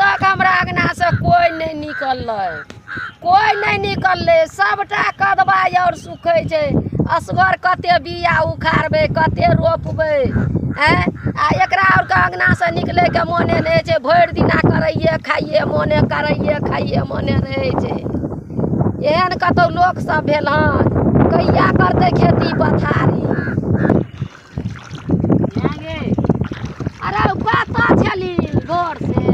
तक हमरा अङ्गना से कोइ नहि निकललै, कोइ नहि निकललै। सबटा कदबा आओर सुखै छै। असगर कते बिया उखाड़बै, कते रोपबै, आँय? आ एकरा आओरके अङ्गनासँ निकलैके मोने नहि होइ छै। भरि दिना करैये खाइये मोने, करैये खाइये मोने रहै छै। एहन कतहु लोक सब भेल हन? कहिया करतै खेती पथारी? अरे कतऽ छली भोर से?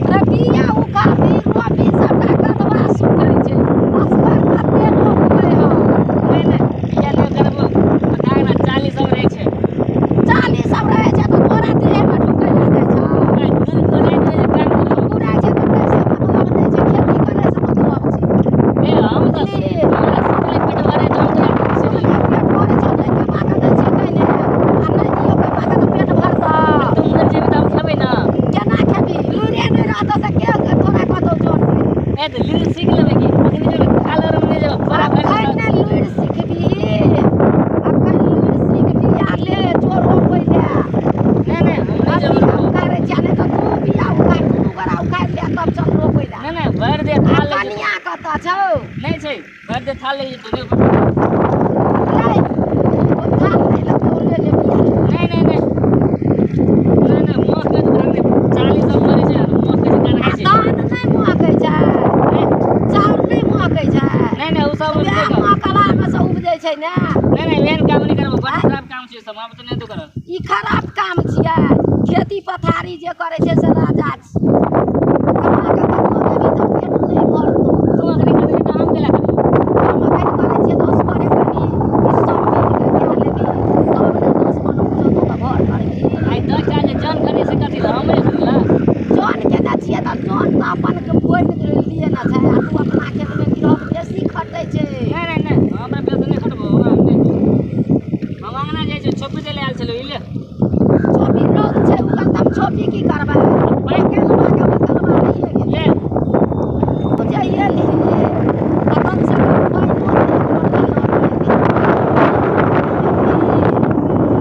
अरे बिया उखाड़ी रोपी सबटा कदबा सुखै छै। असगर कते रोपबै हम? चाली सब रहै छै तऽ तोरा देहमे ढुकै लए जाइ छौ। पुराइ छै तऽ ताहिसँ मतलब नहि छै, खेती करैसँ मतलब छै। सुतले पेट भरै छौ? नहि कमा कऽ दै छियै तै ने, आ नहि दियौ कमा कऽ तऽ पेट भरतौ? केना खेबही? लुरिए नहि रहतौ तऽ के तोरा कहतौ जन पानि? अखन ने लुरि सिखबही, अखन लुरि सिखबही आ ले जो रोपै लए। बिया उखाड़ै छियै, नहि तऽ तू बिया उखाड़, दुनू गोरा उखाड़ि ले, तब चल रोपै लए। आ कनिया कतऽ छौ? नहि छै, भरि दे थाल ले जेतौ। रे, ओ थाल नहि लगतौ, ले ले बिया। नहि नहि नहि नहि नहि, मोह के धान नहि, चाली सब मरे छै, मोह के धान आ खाइ छै। धान नहि महकै छै, चाउर नहि महकै छै? नहि नहि, ओ सब वएह महकलामे से उपजै छै ने। नहि नहि, एहन काम नहि करबो, बड़ खराब काम छै सब, हम तऽ नहि तो करब। ई खराब काम छियै? खेती पथारी जे करै छै से राजा छियै। कमा कऽ कतनो देबही तऽ पेट नहि भरतौ। तू अखनी करबही तऽ हम केला करबो? हम एखन करै छियै तऽ असगरे करबही कि सब मिल कऽ कए लेबही तब ने 10 मन उपजतौ तऽ घर करबही? आइ 10 टा जे जन खरीद से कथी लए हमरे खरीदला? जन केने छियै तऽ जन तऽ अपन बोनि लिए ने छै, आ तू अपना खेतमे गिरहत बेसी खटै छै। नहि नहि नहि, हमरा बेसी नहि खटबो, हमरा नहि। हम अंगना जाइ छियै, छोपी दै लए आयल छलौ, ई ले। छोपी रौद छै उगल तऽ हम छोपी की करबै? बकलवा के बकलवा रहिए गेलै। ले। तू जे एलही तऽ कमसँ कम पानिओ तऽ एक लोटा लऽ लिहेँ।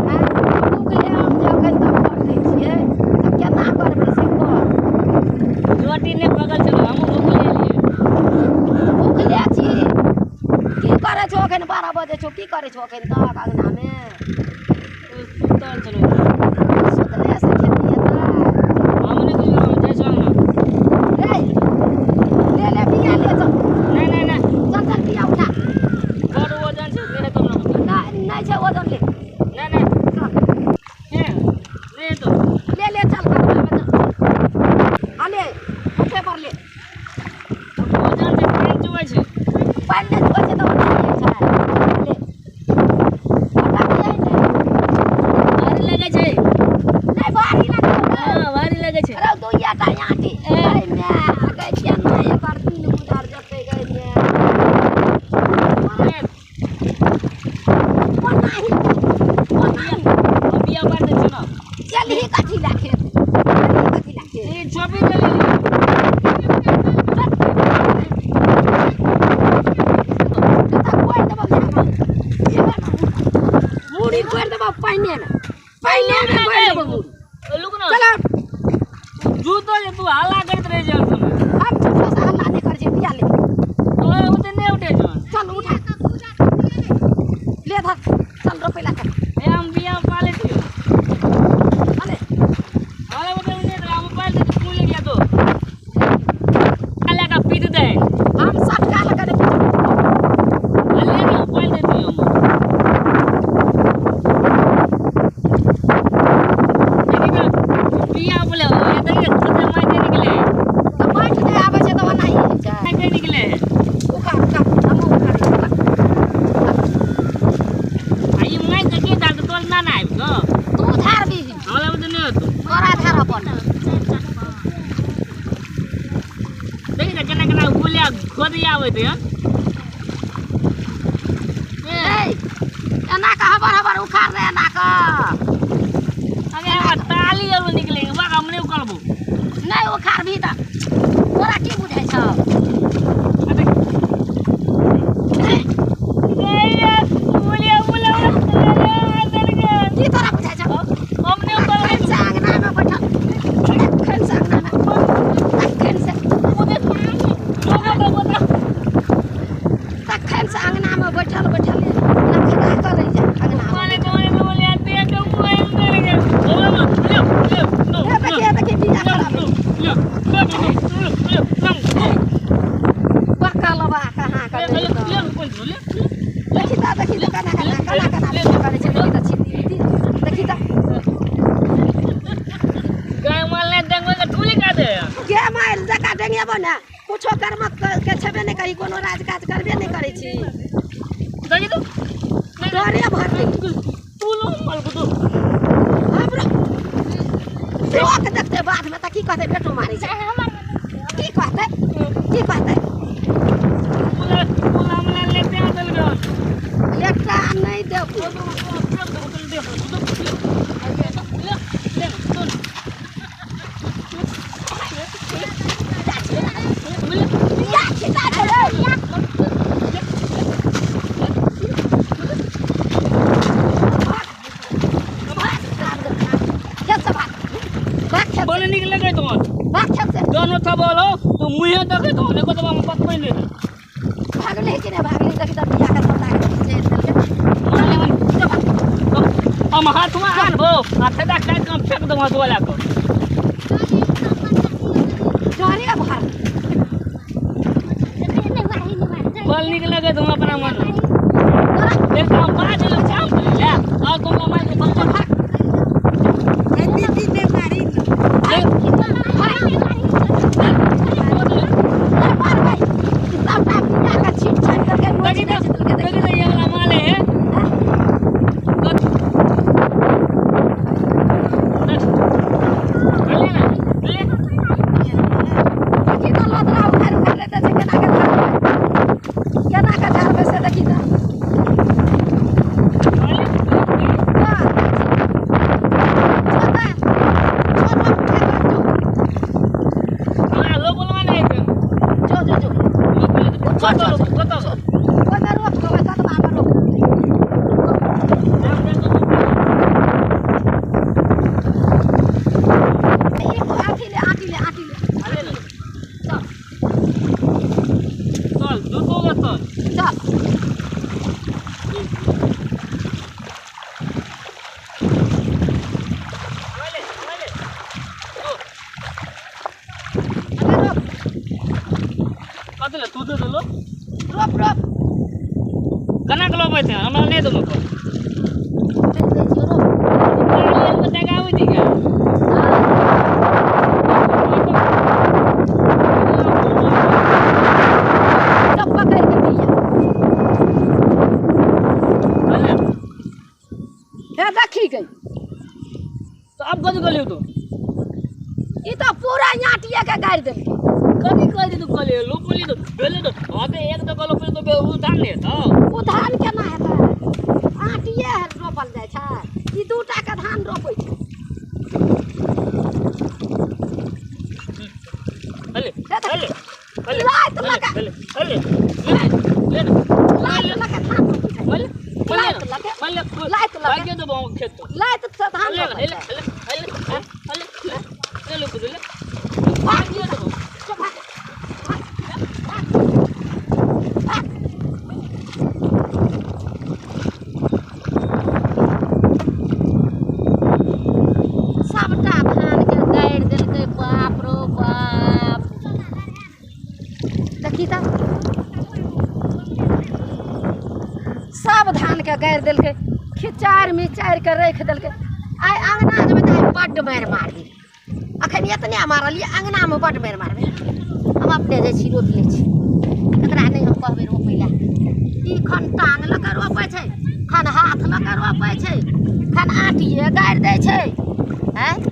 आँय, भुखले हम जे एखन तक खटै छियै तऽ केना करबै से कह। रोटी नहि पकल छलौ, हमहूँ भुखले एलियै। भुखले छी? की करै छौ एखन? 12 बजे छौ, की करै छौ एखन तक अङ्गनामे? सुतल छलौ। सुतलेसँ खेती हेतै? हम नहि बुझलहुँ, हम जाइ छियौ अंगना। रे, ले ले बिया, ले चल। नहि नहि नहि। चल चल, बिया उठा। बड़ वजन छै, नहि हेतौ हमरा बुते। नहि, नहि छै वजन, ले। नहि नहि। चल। हे, नहि हेतौ। ले ले, चल कदबामे चल। आ ले, उठे पर ले। वजन छै, पानि चुबै छै। पानि नहि चुबै छै तऽ ओनाहिए छै, ले, ओटाबियै नहि। भारी लगै छै। नहि भारी लगतौ रे? हँ, भारी लगै छै। अरे दुइया टा आँटी गै माय गै, केना एकर दिन गुजर जेतै गै माय? ए, ओनाही ओनाही। हम बिया बाँटि दै छियौ ने। चलही कथी लए खेत? चलही कथी लए खेत? ई छोपी दे लेली। जूता कोड़ि देबौ यहाँ, मुड़ी कोड़ि देबौ पानिमे, पानिमे कोड़ि देबौ मुड़ी। लुक न। चल। जूतो जे तू हल्ला करैत रहै छै हर समय। हम झूठो से हल्ला नहि करै छियै, बिया ले। तोरा ओते नहि उठै छौ। चल, उठा ले, धर, चल रोपै ला चल। हे, हम बिया पाले छियौ। अरे। अरे ओते नहि तऽ हम पालि दै, तू ले गया तो लए कऽ पीट दे। हम सटका लऽ कऽ नहि पीटब। ले ने, पालि दै छियौ हम। देखी तऽ बिया बोले ये, देखी कते माटि निकले। तऽ माटि नहि आबै छै तऽ ओनाही होइ छै। माटि निकले। उखाड़ उखाड़, हमहूँ उखाड़ै छी, उखाड़। आ ई माटि के झाड़ तोर ना ना आबि कऽ? तू झाड़बिही। हमरा बुते नहि होतौ। तोरा झाड़ऽ पड़तौ। देखी ने केना केना गुलिया खोदिया आबैत हन। ए, एना कऽ हबर हबर उखाड़ रे, एना कऽ। अरे हमरा ताली आर निकले। डेंगेबो ने कुछो कर्म के छेबे नहि करी, कोनो राज काज करबे नहि करै छी। देखी तो डरे भरली तू लो मल को तू हमरो लोक देखते बाद में तऽ की कहतै, बेटो मारै छै, की कहतै, की कहतै? तू हमरा लेते आ चल गयो। एकटा नहि देबो। बिया छिटा छलै। खेत से भाग, भाग खेत से। बड़ नीक लगे तोहर। भाग खेत से। दोनों था बोलो तो मुँहे देखे तो देखो तो हम पकड़ ले। भागले कि नहि भागले? देखी तऽ बिया के सबटा के चलि देलकै। हम हाथवा आनबो आ थेदा काटि के हम फेंक देबो हथुआ लए कऽ। डरे भर। बड़ नीक लगे तुम अपना मन एक हम बाज लो काम कर ले और तुम मार के बच्चा भाग। नहि मारबै। ई सबटा बिया के छीट छाटि देलकै, नोचि देखी तो नोचि देलकै। देखी तो ये वाला माल है। देखी तऽ लदरा उखाड़ि उखाड़ि लैते छै। केना के झाड़बै, केना के झाड़बै से देखी तऽ। छोटा छोटा उठा कऽ जो। जो जो जो, ओहिमे रोप कऽ, ओहि कदबामे रोप। ई अथी ले, आँटी ले, आँटी ले। चल चल। अगे रोप। रोप रोप। केना के लोबै छै? हमरा नहि देबो। नहि दै छियौ, रोप। सब पकड़ि कऽ बिया। हे देखी गई। अब कथी कहलियौ तू? ई तऽ पूरा आँटिए के गाड़ि देलकै। कथी कहली तू? कहलियै लोपली तऽ भेलै तऽ हँ तऽ एक दऽ लोपली तऽ ओ धान नहि हेतौ। ओ धान केना हेतै? आँटिए रोपल जाइ छै। ई दूटा के धान रोपै छै। अले अले अले। लात लगा। अले अले ले ले। लात लऽ के धान रोपै छै। मले लात लऽ के, मले। लात लऽ के। भाग्य देबो खेत तो। लात से धान ले रोपै ले छै। ले ले ले ले ले ले ले। भाग। भाग्य देबो। जो, भाग भाग भाग भाग। सबटा धान के गाड़ि देलकै। बाप रो बाप, देखी तऽ सब धान के गाड़ि देलकै, खिचारि मिचारि के राखि देलकै। आइ अङ्गना जेबै तऽ आइ बड्ड मारि मारबै। अखन एतने मारलियै, अङ्गनामे बड्ड मारि मारबै। हम अपने जाइ छी, रोपि लै छी। एकरा नहि हम कहबै रोपै लए। ई खन टाँग लऽ कऽ रोपै छै, खन हाथ लऽ कऽ रोपै छै, खन आँटिए गाड़ि दै छै। आँय।